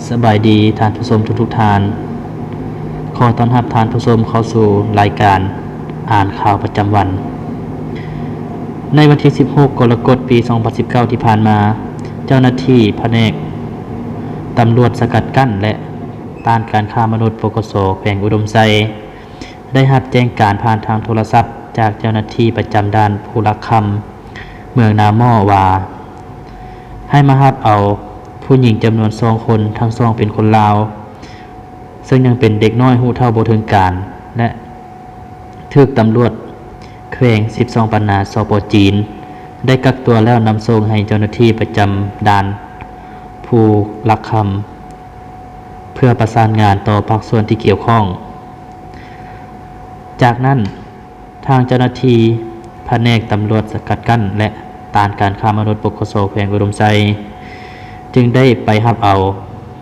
ສະບາຍດີທ່ານຜູ້ຊົມທຸກໆທ່ານ. ຂໍຕ້ອນຮັບທ່ານຜູ້ຊົມເຂົ້າສູ່ລາຍການອ່ານຂ່າວປະຈຳວັນ. ໃນວັນທີສິບຫົກ ກໍລະກົດ ປີສອງພັນສິບເກົ້າ ທີ່ຜ່ານມາ, ເຈົ້າໜ້າທີ່ພະແນກຕຳຫຼວດສະກັດກັ້ນ ແລະ ຕ້ານການຄ້າມະນຸດ ປກສ ແຂວງອຸດົມໄຊ ໄດ້ຮັບແຈ້ງການຜ່ານທາງໂທລະສັບຈາກເຈົ້າໜ້າທີ່ປະຈຳດ່ານພູຫຼັກຄຳ ເມືອງນາໝໍ້ວ່າ ໃຫ້ມາຮັບເອົາຜູ້ຍິງຈຳນວນສອງຄົນ, ທັງສອງເປັນຄົນລາວ ເຊິ່ງຍັງເປັນເດັກນ້ອຍຮູ້ເທົ່າບໍ່ເຖິງການ ແລະ ຖືກຕຳຫຼວດແຂວງສິບສອງປັນນາ ສປ ຈີນ ໄດ້ກັກຕົວແລ້ວນຳສົ່ງໃຫ້ເຈົ້າໜ້າທີ່ປະຈຳດ່ານພູຫຼັກຄຳ ເພື່ອປະສານງານຕໍ່ພາກສ່ວນທີ່ກ່ຽວຂ້ອງ. ຈາກນັ້ນ, ທາງເຈົ້າໜ້າທີ່ພະແນກຕຳຫຼວດສະກັດກັ້ນ ແລະ ຕ້ານການຄ້າມະນຸດ ປກສ ແຂວງອຸດົມໄຊ ຈຶ່ງໄດ້ໄປຮັບເອົາ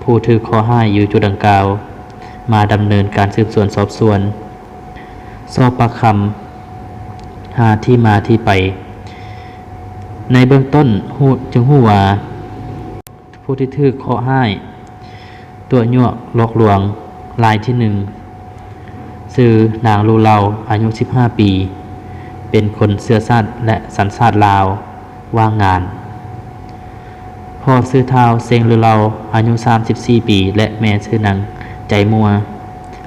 ຜູ້ຖືກເຄາະຮ້າຍຢູ່ຈຸດດັ່ງກ່າວ ມາດຳເນີນການສືບສວນສອບສວນ, ສອບປາກຄຳ ຫາທີ່ມາທີ່ໄປ. ໃນເບື້ອງຕົ້ນຮູ້ ຈຶ່ງຮູ້ວ່າ ຜູ້ທີ່ຖືກເຄາະຮ້າຍຕົວະຍົວະຫຼອກລວງລາຍທີໜຶ່ງ ຊື່ນາງ ລູເລົາ ອາຍຸສິບຫ້າປີ, ເປັນຄົນເຊື້ອຊາດ ແລະ ສັນຊາດລາວ, ວ່າງງານ. ພໍ່ຊື່ທ້າວ ເຊັງ ລູເລົາ ອາຍຸສາມສິບສີ່ປີ ແລະ ແມ່ຊື່ນາງ ໃຈມົວ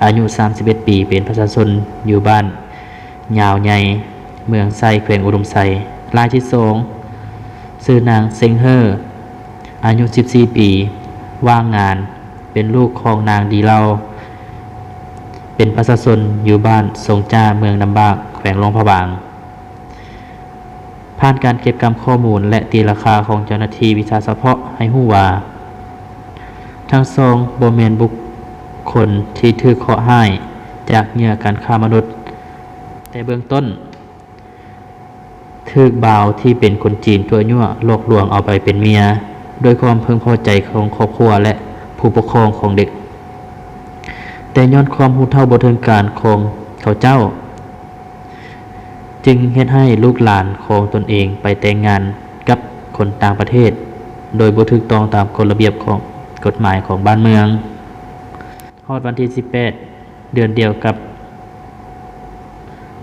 ອາຍຸສາມສິບເອັດປີ, ເປັນປະຊາຊົນຢູ່ບ້ານ ຍາວໃຫຍ່ ເມືອງໄຊ ແຂວງອຸດົມໄຊ. ລາຍທີສອງ ຊື່ນາງ ເຊັງເຮີ ອາຍຸສິບສີ່ປີ, ວ່າງງານ, ເປັນລູກຂອງນາງ ດີເລົາ, ເປັນປະຊາຊົນຢູ່ບ້ານຊົງຈ້າ ເມືອງນ້ຳບາກ ແຂວງຫຼວງພະບາງ. ຜ່ານການເກັບກຳຂໍ້ມູນ ແລະ ຕີລາຄາຂອງເຈົ້າໜ້າທີ່ວິຊາສະເພາະໃຫ້ຮູ້ວ່າ ທັງສອງບໍ່ແມ່ນບຸກຄົນທີ່ຖືກເຄາະຮ້າຍຈາກເຫຍື່ອການຄ້າມະນຸດ, ແຕ່ເບື້ອງຕົ້ນ ຖືກບ່າວທີ່ເປັນຄົນຈີນຕົວະຍົວະຫຼອກລວງເອົາໄປເປັນເມຍ ດ້ວຍຄວາມເພິ່ງພໍໃຈຂອງຄອບຄົວ ແລະ ຜູ້ປົກຄອງຂອງເດັກ. ແຕ່ຍ້ອນຄວາມຮູ້ເທົ່າບໍ່ເຖິງການຂອງເຂົາເຈົ້າ ຈຶ່ງເຮັດໃຫ້ລູກຫຼານຂອງຕົນເອງໄປແຕ່ງງານກັບຄົນຕ່າງປະເທດ ໂດຍບໍ່ຖືກຕ້ອງຕາມກົດລະບຽບຂອງກົດໝາຍຂອງບ້ານເມືອງ. ຮອດວັນທີສິບແປດ ເດືອນດຽວກັບ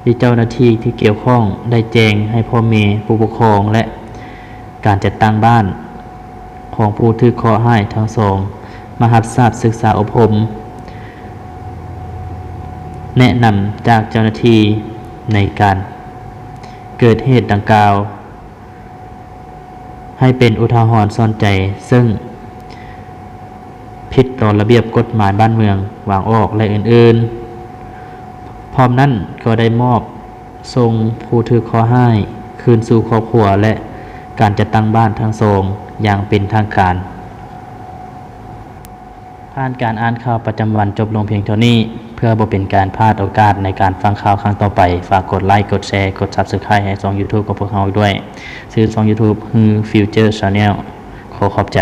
ທີ່ເຈົ້າໜ້າທີ່ທີ່ກ່ຽວຂ້ອງໄດ້ແຈ້ງໃຫ້ພໍ່ແມ່, ຜູ້ປົກຄອງ ແລະ ການຈັດຕັ້ງບ້ານຂອງຜູ້ຖືກເຄາະຮ້າຍທັງສອງ ມາຮັບຊາບສຶກສາອົບຮົມ ແນະນຳຈາກເຈົ້າໜ້າທີ່ໃນການເກີດເຫດດັ່ງກ່າວ ໃຫ້ເປັນອຸທາຫອນສອນໃຈ, ເຊິ່ງຜິດຕໍ່ລະບຽບກົດໝາຍບ້ານເມືອງວາງອອກ ແລະ ອື່ນໆ. ພ້ອມນັ້ນກໍໄດ້ມອບສົ່ງຜູ້ຖືກເຄາະຮ້າຍຄືນສູ່ຄອບຄົວ ແລະ ການຈັດຕັ້ງບ້ານທັງສອງຢ່າງເປັນທາງການ. ຜ່ານການອ່ານຂ່າວປະຈຳວັນຈົບລົງພຽງເທົ່ານີ້. ເພື່ອບໍ່ເປັນການພາດໂອກາດໃນການຟັງຂ່າວຄັ້ງຕໍ່ໄປ, ຝາກກົດໄລ, ກົດແຊ, ກົດ Subscribe ໃຫ້ຊ່ອງ YouTube ຂອງພວກເຮົາດ້ວຍ, ຊື່ຊ່ອງ YouTube ຮື Future Channel. ຂໍຂອບໃຈ.